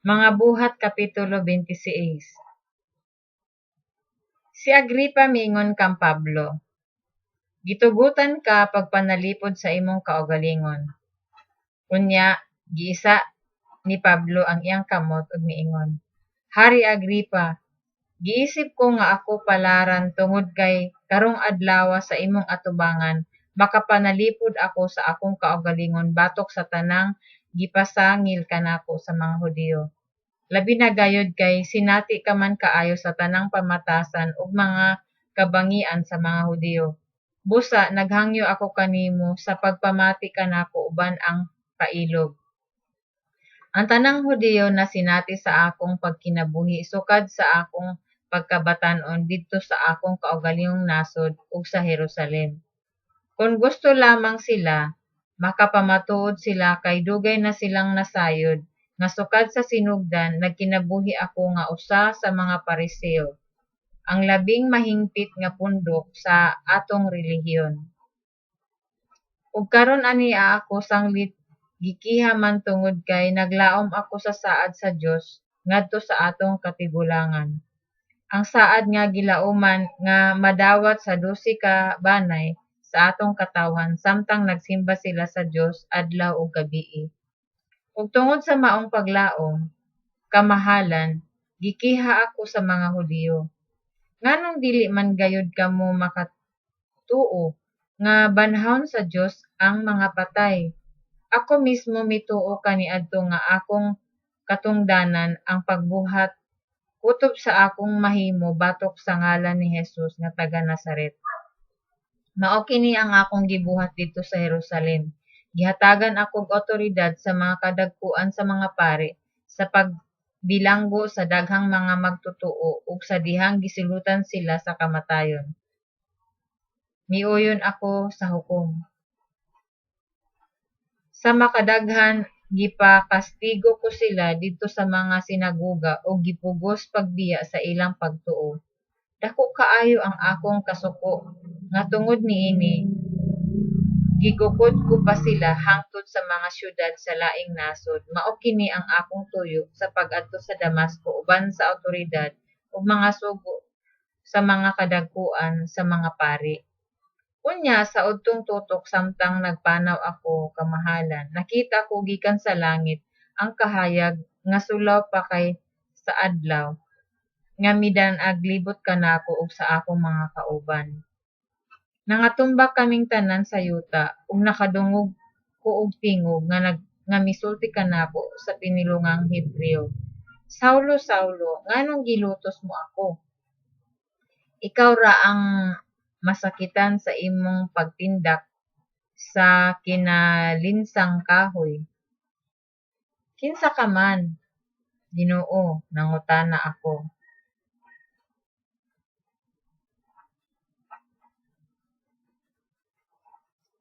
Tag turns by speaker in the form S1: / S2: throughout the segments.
S1: Mga Buhat kapitulo 26. Si Agripa miingon kang Pablo, "Gitugotan ka pagpanalipod sa imong kaugalingon." Unya giisa ni Pablo ang iyang kamot ug miingon, "Hari Agripa, giisip ko nga ako palaran tungod kay karong adlawa sa imong atubangan makapanalipod ako sa akong kaugalingon batok sa tanang gipasangil kanako sa mga Hudiyo. Labi na gayud kay sinati ka man kaayo sa tanang pamatasan ug mga kabangian sa mga Hudiyo. Busa naghangyo ako kanimo sa pagpamati kanako uban ang kailog. Ang tanang Hudiyo nasinati sa akong pagkinabuhi sukad sa akong pagkabatan-on didto sa akong kaugalingong nasod ug sa Jerusalem. Kon gusto lamang sila, makapamatuod sila kay dugay na silang nasayod nga sukad sa sinugdan nagkinabuhi ako nga usa sa mga Pariseo, ang labing mahingpit nga pundok sa atong relihiyon. Ug karon ania ako sanglit gikiha man tungod kay naglaom ako sa saad sa Dios ngadto sa atong katigulangan, ang saad nga gilauman nga madawat sa 12 ka banay sa atong katawhan samtang nagsimba sila sa Dios adlaw ug gabii. Ug tungod sa maong paglaom, Kamahalan, gikiha ako sa mga Hudiyo. Nganong dili man gayud kamo makatuo nga banhawon sa Dios ang mga patay? Ako mismo mituo kaniadto nga akong katungdanan ang pagbuhat kutob sa akong mahimo batok sa ngalan ni Jesus nga taga-Nazaret. Mao kini ang akong gibuhat didto sa Jerusalem. Gihatagan ako og awtoridad sa mga kadagkuan sa mga pari sa pagbilanggo sa daghang mga magtotoo ug sa dihang gisilutan sila sa kamatayon, miuyon ako sa hukom. Sa makadaghan gipakastigo ko sila didto sa mga sinagoga ug gipugos pagbiya sa ilang pagtuo. Dako kaayo ang akong kasuko nga tungod niini gigukod ko pa sila hangtod sa mga syudad sa laing nasod. Mao kini ang akong tuyo sa pag-adto sa Damasco uban sa awtoridad ug mga sugo sa mga kadagkuan sa mga pari. Unya sa udtong tutok samtang nagpanaw ako, Kamahalan, nakita ko gikan sa langit ang kahayag nga sulaw pa kay sa adlaw, nga midan-ag libot kanako ug sa akong mga kauban. Nangatumba kaming tanan sa yuta, ug nakadungog ko og tingog nga misulti kanako sa pinulungang Hebreo, 'Saulo, Saulo, nganong gilutos mo ako? Ikaw ra ang masakitan sa imong pagtindak sa kinalinsang kahoy.' 'Kinsa ka man, Ginoo?' nangutana ako.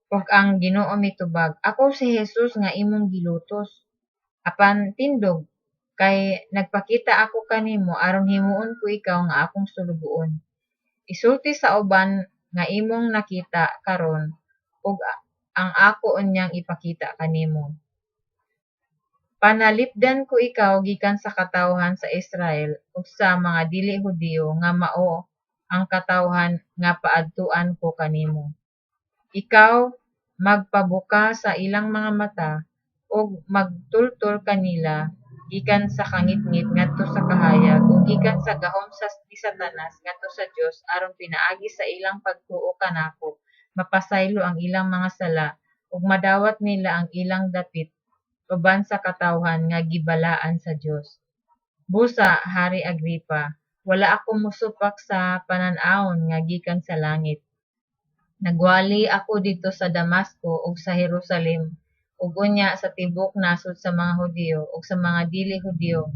S1: Ug ang Ginoo mitubag, 'Ako si Jesus nga imong gilutos. Apan tindog, kay nagpakita ako kanimo aron himuon ko ikaw nga akong sulugoon, isulti sa uban nga imong nakita karon ug ang ako unyang ipakita kanimo. Panalipdan ko ikaw gikan sa katawhan sa Israel ug sa mga dili Hudiyo nga mao ang katawhan nga paadtuan ko kanimo. Ikaw magpabuka sa ilang mga mata ug magtultol kanila gikan sa kangitngit ngadto sa kahayag ug gikan sa gahom ni Satanas ngadto sa Dios aron pinaagi sa ilang pagtuo kanako mapasaylo ang ilang mga sala ug madawat nila ang ilang dapit uban sa katawhan nga gibalaan sa Dios.' Busa, Hari Agripa, wala ako mosupak sa panan-awon nga gikan sa langit. Nagwali ako didto sa Damasco ug sa Jerusalem ug unya sa tibuok nasod sa mga Hudiyo ug sa mga dili Hudiyo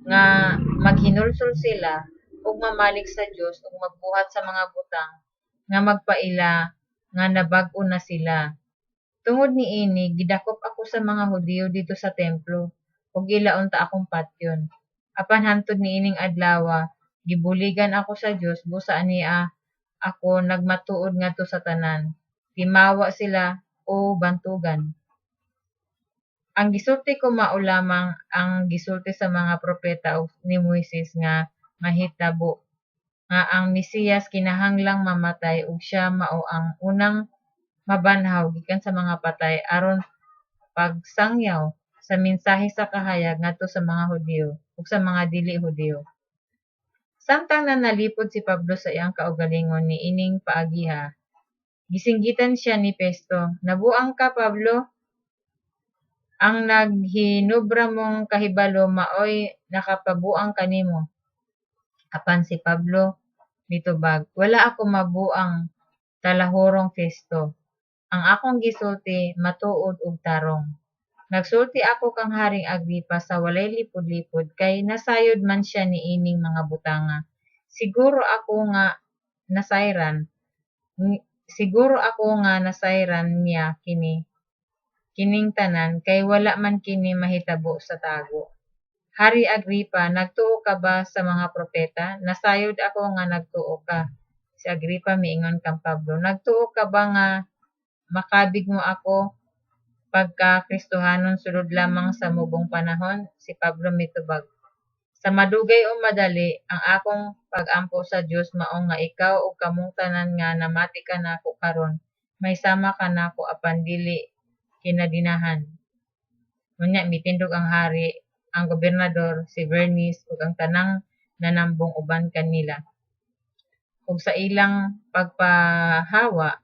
S1: nga maghinulsol sila ug mamalik sa Dios ug magbuhat sa mga butang nga magpaila nga nabag-o na sila. Tungod niini gidakop ako sa mga Hudiyo didto sa templo ug ila unta akong patyon. Apan hantod niining adlawa gibuligan ako sa Dios busa ania ako nagmatuod ngadto sa tanan, timawa sila o bantogan. Ang gisulti ko mao lamang ang gisulti sa mga propeta ug ni Moises nga mahitabo, nga ang Mesiyas kinahanglang mamatay ug siya mao ang unang mabanhaw gikan sa mga patay aron pagsangyaw sa mensahe sa kahayag ngadto sa mga Hudiyo ug sa mga dili Hudiyo. Samtang nanalipod si Pablo sa iyang kaugalingon niining paagiha, gisinggitan siya ni Festo, "Nabuang ka, Pablo! Ang naghinubra mong kahibalo maoy nakapabuang kanimo." Apan si Pablo mitubag, "Wala ako mabuang, Talahurong Festo. Ang akong gisulti matuod ug tarong. Nagsulti ako kang Haring Agripa sa walay lipod-lipod, kay nasayod man siya niining mga butanga. Siguro ako nga nasayran niya kining tanan, kay wala man kini mahitabo sa tago. Hari Agripa, nagtuo ka ba sa mga propeta? Nasayod ako nga nagtuo ka." Si Agripa miingon kang Pablo, "Nagtuo ka ba nga makabig mo ako pagka-Kristohanon sulod lamang sa mubong panahon?" Si Pablo mitubag, "Sa madugay o madali, ang akong pag-ampo sa Dios mao nga ikaw ug kamong tanan nga namati kanako karon mahisama kanako, apan dili kinadinahan." Unya mitindog ang hari, ang gobernador, si Bernice ug ang tanang nanambong uban kanila. Ug sa ilang pagpahawa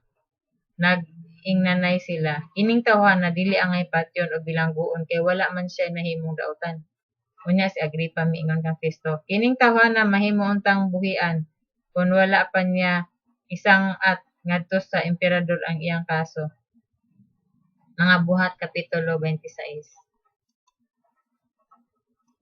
S1: nag-ingnanay sila, "Kining tawhana dili angay patyon o bilangguon kay wala man siyay nahimong dautan." Unya si Agripa miingon kang Festo, "Kining tawhana mahimo untang buhian kon wala pa niya isang-at ngadto sa emperador ang iyang kaso." Mga Buhat kapitulo 26.